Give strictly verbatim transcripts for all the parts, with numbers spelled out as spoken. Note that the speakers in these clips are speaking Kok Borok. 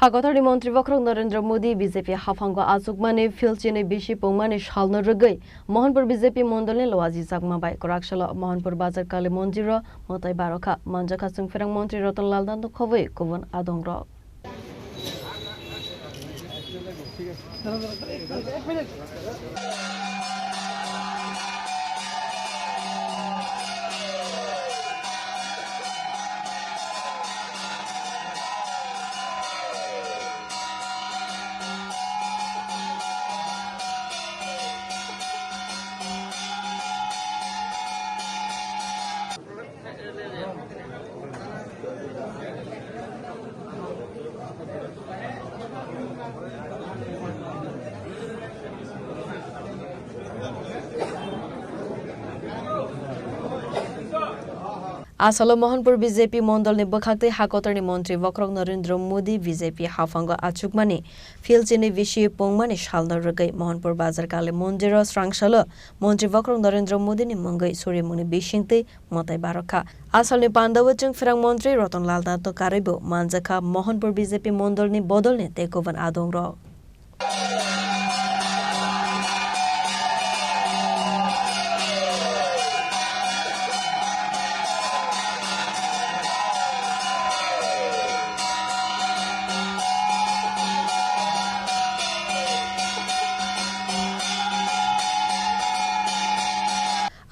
Hakotorni montri bokhorok Narendra Modi B J P haphango achukmani phil chinwi bisi pungmani salno rwgwi Mohanpur B J P mondolni loajijakma bai kwraksalo Mohanpur Bazar Kali Mondirro mwtai barokha manjakha chwngpherang montri Ratan Lal Nath khobwi kubun adongrok. Asalo Mohanpur B J P mondolni bwkhaktwi hakotorni montri bokhorok Narendra Modi B J P haphango achukmani phil chinwi bisi pungmani salno rwgwi Mohanpur Bazar Kali Mondirro srangsalo montri bokhorok Narendra Modini mungwi surimungni bisingtwi mwtai barokha. Asalni pandao chwngpherang montri Ratan Lal Nathno karwibo manjakha Mohanpur B J P mondolni bodolni tei kubun adongrok.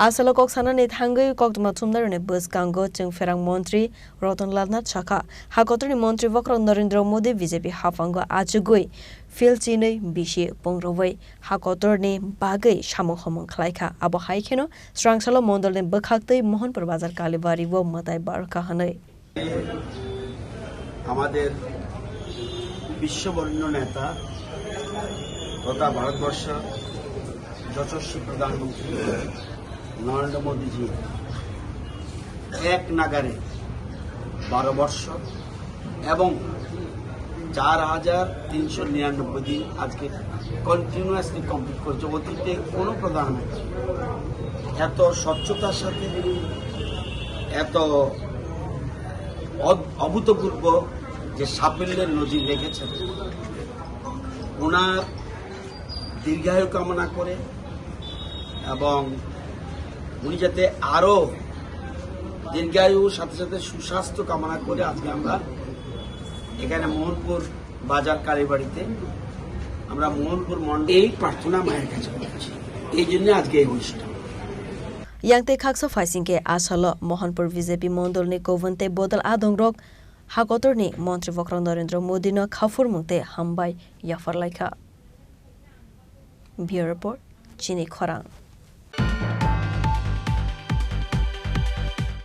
Asalo kok sanani thangwi koktwma thumnairokni bwskango chwngpherang montri Ratan Lal Nath sakha, hakotorni montri bokhorok Narendra Modi B J P haphango achugwi phil chinwi bisi pungrwui hakotorni bagwi samung homung khlaikha. Abo hai kheno srangsalo mondolni bwkhaktwi Mohanpur Bazar Kalibari o mwtai barokha hwnwi. আমাদের বিশ্ববরেণ্য নেতা তথা ভারতবর্ষ যশস্বী প্রধানমন্ত্রী নরেন্দ্র মোদীজি এক নাগারে বারো বর্ষ এবং চার হাজার তিনশো নিরানব্বই দিন আজকে কন্টিনিউয়াসলি কমপ্লিট করেছে। অতীতে কোনো প্রধানমন্ত্রী এত স্বচ্ছতার সাথে, এত অভ-, অভূতপূর্ব যে সাফল্যের নজির রেখেছেন, ওনার দীর্ঘায়ু কামনা করে এবং উনি যাতে আরও দীর্ঘায়ু, সাথে সাথে সুস্বাস্থ্য কামনা করে আজকে আমরা এখানে মোহনপুর বাজার কালীবাড়িতে আমরা মোহনপুর মণ্ডল এই প্রার্থনা মায়ের কাছে করছি, এই জন্য আজকে এই অনুষ্ঠান। Yang tei khaksa phaising khe asalo Mohanpur B J P mondolni kubun tei bodol adongrok hakotorni montri bokhorok Narendra Modino khaphurmung tei hambai yapharlaikha. Bureau Report, Chini Khorang.